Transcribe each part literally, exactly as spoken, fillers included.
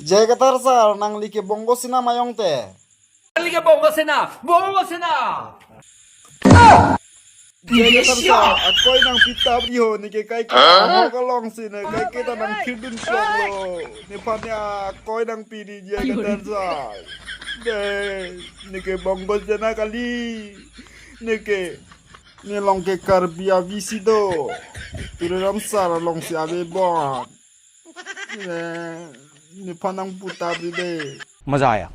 Jai Kathar sir, nangli ke Bongo Sena ma jongte? Nangli ke Bongo Sena, Bongo Sena. Jai Kathar sir, akoi nangpi tapri ho, neke kaike ahok alongsi ne kaiketa nangthirdun choklo. Nephan ne akoi nangpi di Jai Kathar sir. Dei, neke Bongo Sena kali. Neke, ne along ke Karbi avi si do. Tuliram sir alongsi ave bon. Ne, nephan nangpu tapri dei. मजा आया।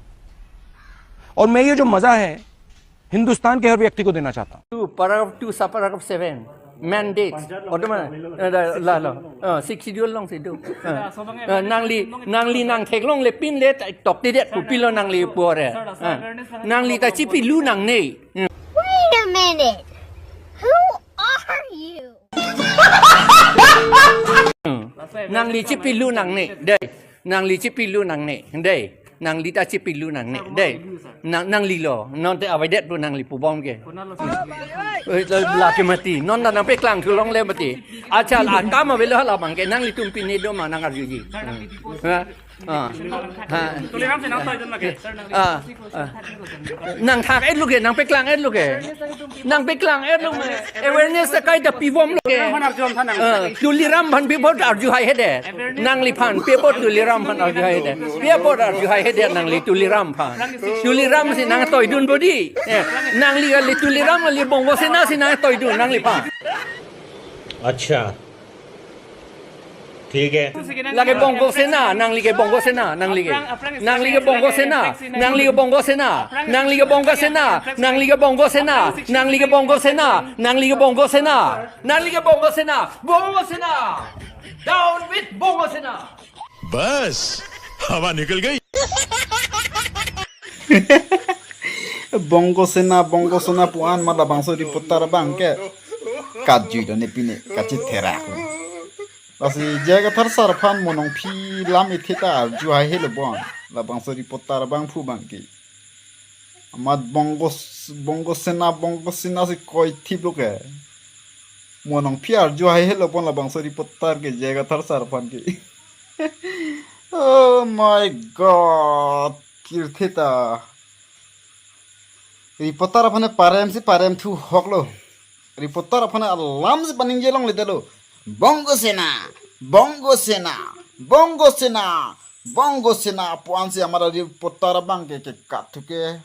और मैं ये जो मजा है, हिंदुस्तान के हर व्यक्ति को देना चाहता हूँ। Two, paragraph two, sub paragraph seven, mandates. Automa-, eh, la, la, la. Eh, Sixth Schedule alongsi do. Eh, eh, nangli, nangli nangtheklongle pinle ta toktedet pu pilo nangli pore. Eh, nangli ta chipilu nangne. Hmm. Wait a minute. Who are you? Hmm. Nangli chipilu nangne. Dei. Nangli chipilu nangne. Dei. Nangli ta chipilu nangne. Dei. Nang, nanglilo. Non te avedet pu nangli pubom ke. Eh, la, la ke mati. Non ta nangpeklang thulongle mati. Achal akam avelo hala abang ke. Nanglitum pine do ma nang arjuji. Hmm. Ha? Ah. Ha. Tuliram si nangtoidun lake. Ah. Ah. Nangthak-etlo ke, nangpeklang-etlo ke. Nangpeklang-etlo ke. Awareness ta kaita pibomlo ke. Tuliram aphan arju aphan nang. Ah, Tuliram aphan pi apot arju haihedet. Nangliphan pi apot Tuliram aphan arju haihedet. Pi apot arju haihedet nangli Tuliram aphan. Tuliram si nangtoidun bodi. Eh, nangli kali Tuliram kali Bongo Sena si nangtoidun nangliphan. अच्छा, ठीक है। Lake Bongo Sena, nangli ke Bongo Sena, nangli ke. Nangli ke Bongo Sena, nangli ke Bongo Sena, nangli ke Bongo Sena, nangli ke Bongo Sena, nangli ke Bongo Sena, nangli ke Bongo Sena, nangli ke Bongo Sena, Bongo Sena. Down with Bongo Sena. बस, हवा निकल गई। Bongo Sena, Bongo Sena pu-an ma labangso reporter abang ke. Kajui do ne pine, kachitherak lo. Lasi Jai Kathar sir aphan mo nangpi lam ethe ta arju haihelo bon. Labangso reporter abang phu abang ke. Amat Bongo, Bongo Sena, Bongo Sena si koithiplo ke. Mo nangpi arju haihelo bon labangso reporter ke Jai Kathar sir aphan ke. Oh my God. Kirthe ta. Reporter aphan parem si parem thu hoklo. Reporter aphan alam si paningjelo le delo. Bongo Sena, Bongo Sena, Bongo Sena, Bongo Sena pu-an si amara reporter abang ke, ke kathu ke.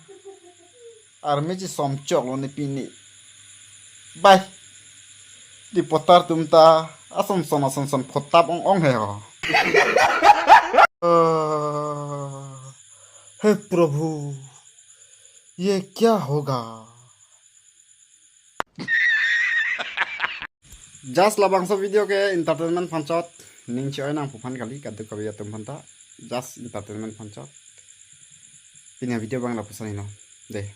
Army si somchoklo ne pine. Bai. Reporter atum ta ason son ason son photap ong ong he ho. Ah, हे प्रभु, ये क्या होगा? Just labangso video ke entertainment aphan chot, ning choi nangpu aphan kali, kaduk kavi atum aphan ta, just entertainment aphan chot. Pini avideo abang lapuson helo. Dei.